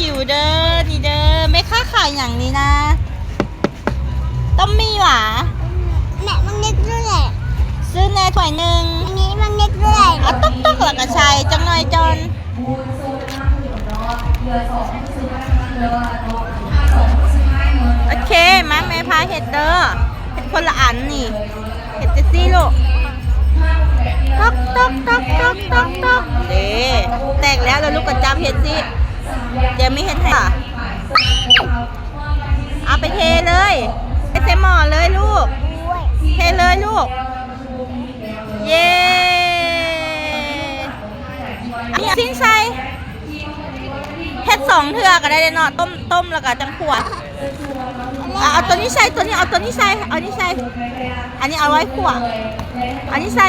ຢູ່ເດີ ນີ້ເດີ ແມ່ຄ້າຂາຍຫຍັງນີ້ນະ? ຕ້ອມໝີ່ຫວາ? ແມ່ ມັນເລັກດ້ວຍແຫຼະ ຊື້ແດ່ຖ້ວຍໜຶ່ງ ອັນນີ້ມັນເລັກດ້ວຍ ເອົາຕົກໆ ແລ້ວກໍໃສ່ຈັກໜ້ອຍກ່ອນ. ໂອເຄ ມາ ແມ່ພາເຮັດເດີ ເຮັດຄົນລະອັນນີ້. ເຮັດຈັ່ງຊີ້ລູກ ຕົກໆໆໆໆ ເດ້ ແຕກແລ້ວ ແລ້ວລູກກໍຈັບເຮັດຊີ້ ດຽວແມ່ເຮັດໃຫ້ ເອົາໄປເທເລີຍ ເທໃສ່ໝໍ້ເລີຍລູກ ເທເລີຍລູກ ເຢ້ ອັນນີ້ເອົາຊີ້ນໃສ່. ເຮັດສອງເທື່ອກໍໄດ້ເດເນາະ ຕົ້ມ ຕົ້ມແລ້ວກໍຈັ່ງຂົ້ວ. ເອົາ ເອົາຕົວນີ້ໃສ່ ຕົວນີ້ ເອົາຕົວນີ້ໃສ່ ເອົານີ້ໃສ່ ອັນນີ້ເອົາໄວ້ຂົ້ວ ເອົານີ້ໃສ່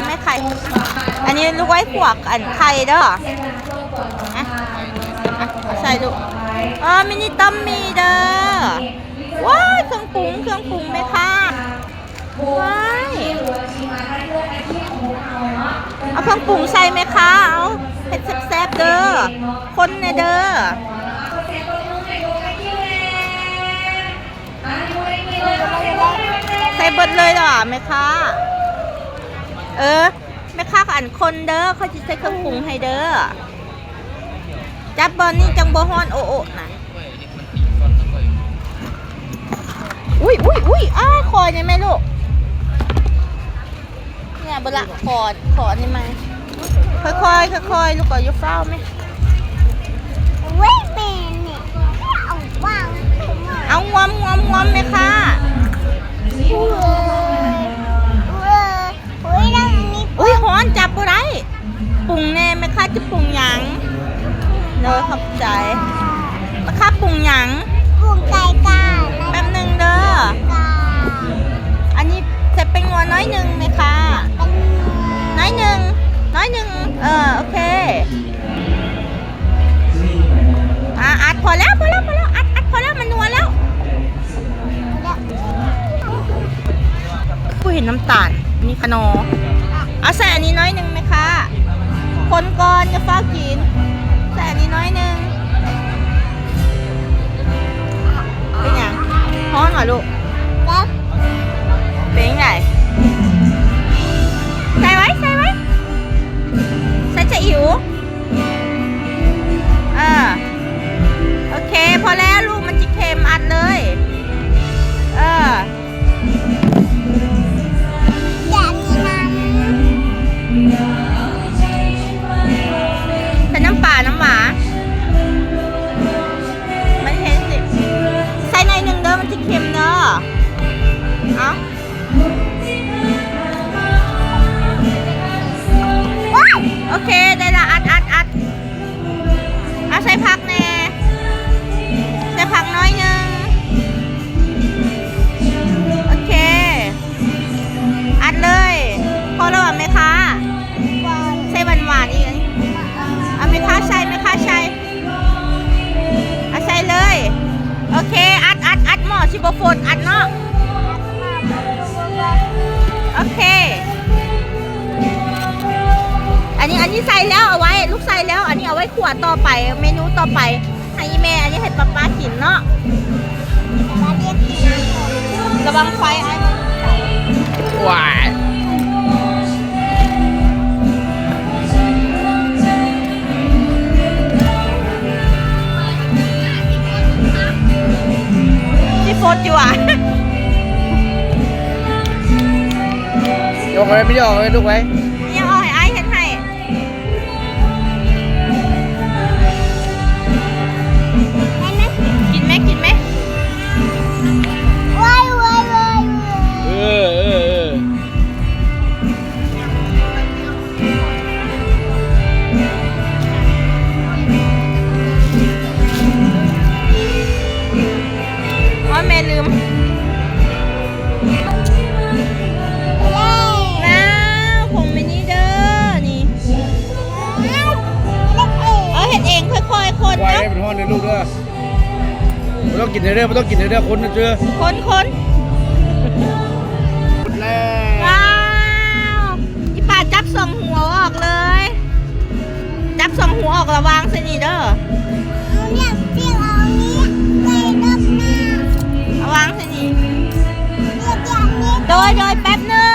ແມ່ໄຂ່ ອັນນີ້ລູກໄວ້ຂົ້ວອັນໄຂ່ເດີ ອະ ອະ ເອົາໃສ່ລູກ ເອີ ມິນິຕ້ອມໝີ່ເດີ ວ້າຍ ເຄື່ອງປຸງ ເຄື່ອງປຸງແມ່ຄ້າ. ວ້າຍ ເອົາເຄື່ອງປຸງໃສ່ແມ່ຄ້າ ເອົາ ເຮັດແຊບໆເດີ ຄົນແດ່ເດີ ໃສ່ເບິດເລີຍເດີແມ່ຄ້າ ເອີ ແມ່ຄ້າອັນຄົນເດີ ຂ້ອຍຊິໃສ່ເຄື່ອງປຸງໃຫ້ເດີ ຈັບບ່ອນນີ້ຈັ່ງບໍ່ຮ້ອນໂອະໆນະ. ອຸ້ຍ ອຸ້ຍ ອຸ້ຍ ອ້າ ຄ່ອຍແດ່ແມ່ລູກ ເນຍ ເບິ່ງລະ ຂໍ ຂໍອັນນີ້ໃໝ່ ຄ່ອຍໆ ຄ່ອຍໆ ລູກ ກໍຢ່າຟ້າວແມ່ ເວີຍ ແມ່ນີ້ ເອົາວາງ ເອົາງວມໆໆ ແມ່ຄ້າ ເວີຍ ເວີຍ ອຸ້ຍ ຮ້ອນ ຈັບບໍ່ໄດ້ ປຸງແດ່ ແມ່ຄ້າຈະປຸງຫຍັງ? ເດີ ຂອບໃຈ ແມ່ຄ້າປຸງຫຍັງ? ປຸງໄກ່ກາ ແປັບໜຶ່ງເດີ ກາ ອັນນີ້ໃສ່ແປ້ງນົວໜ້ອຍໜຶ່ງແມ່ຄ້າ ໜ້ອຍໜຶ່ງ ໜ້ອຍໜຶ່ງ ເອີ ໂອເຄ ອາ ອັດ ພໍແລ້ວ ພໍແລ້ວ ພໍແລ້ວ ອັດ ອັດ ພໍແລ້ວ ມັນນົວແລ້ວ. ບໍ່ເຫັນນ້ຳຕານ ມີຂະໜໍ ເອົາໃສ່ອັນນີ້ໜ້ອຍໜຶ່ງແມ່ຄ້າ ຄົນກ່ອນ ຢ່າຟ້າວກິນ ໃສ່ອັນນີ້ໜ້ອຍໜຶ່ງ ເປັນຫຍັງ ຮ້ອນຫວາລູກ? ເປັນຫຍັງໃດ? ໃສ່ໄວ້ ໃສ່ໄວ້ ໃສ່ຊາອິ້ວ. ເອີ ໂອເຄ ພໍແລ້ວລູກ ມັນຊິເຄັມ ອັດເລີຍ ເອີ ແບບນີ້ນຳ ໃສ່ນ້ຳປາ ນ້ຳຫວາ ມັນເຮັດ ໃສ່ໜ້ອຍໜຶ່ງເດີ ມັນຊິເຄັມເດີ ເອົາ. ໂອເຄ ໄດ້ລະ ອັດ ອັດ ອັດ ເອົາໃສ່ຜັກແດ່ ໃສ່ຜັກໜ້ອຍໜຶ່ງ ໂອເຄ ອັດເລີຍ ພໍແລ້ວຫວາແມ່ຄ້າ? ໃສ່ຫວານໆອີກ ເອົາແມ່ຄ້າໃສ່ ແມ່ຄ້າໃສ່ ເອົາໃສ່ເລີຍ ໂອເຄ ອັດ ອັດ ອັດ ໝໍ້ຊິບໍ່ຟົດ ອັດເນາະ ໂອເຄ ອັນນີ້ ອັນນີ້ໃສ່ແລ້ວ ເອົາໄວ້ ລູກໃສ່ແລ້ວ ອັນນີ້ເອົາໄວ້ຂົ້ວຕໍ່ໄປ ເມນູຕໍ່ໄປ ໃຫ້ອີ່ແມ່ ອັນນີ້ໃຫ້ປ້າໆກິນເນາະ ລະວັງໄຟ ອ້າຍ ວ້າຍ ຊິຟົດຢູ່ຫວາ ຢອກເອົາໄວ້ ຢອກເອົາໄວ້ລູກໄວ້ ຢອກເອົາໃຫ້ອ້າຍເຮັດໃຫ້ ກິນໄໝ ກິນໄໝ ເອີ ເອີ ເອີ. ໂອ້ຍ ແມ່ລືມ ວ້າວ ຂອງແມ່ນີ້ເດີ ນີ້ ເອີ ເຮັດເອງ ຄ່ອຍໆຄົນເນາະ ໄວ້ໃຫ້ມັນຮ້ອນເດີລູກເດີ. ບໍ່ຕ້ອງກິນເດີ ບໍ່ຕ້ອງກິນເດີ ຄົນເດີ ຄົນໆ ຄົນແລ້ວ ວ້າວ ອີ່ປ້າຈັບສອງຫົວອອກເລີຍ ຈັບ ສອງຫູອອກລະວາງໃສ່ນີ້ເດີ. ເອົານີ້ ເອົານີ້ ໄປລົບໜ້າ ລະວາງໃສ່ນີ້. ໂດຍ ໂດຍ ແປັບໜຶ່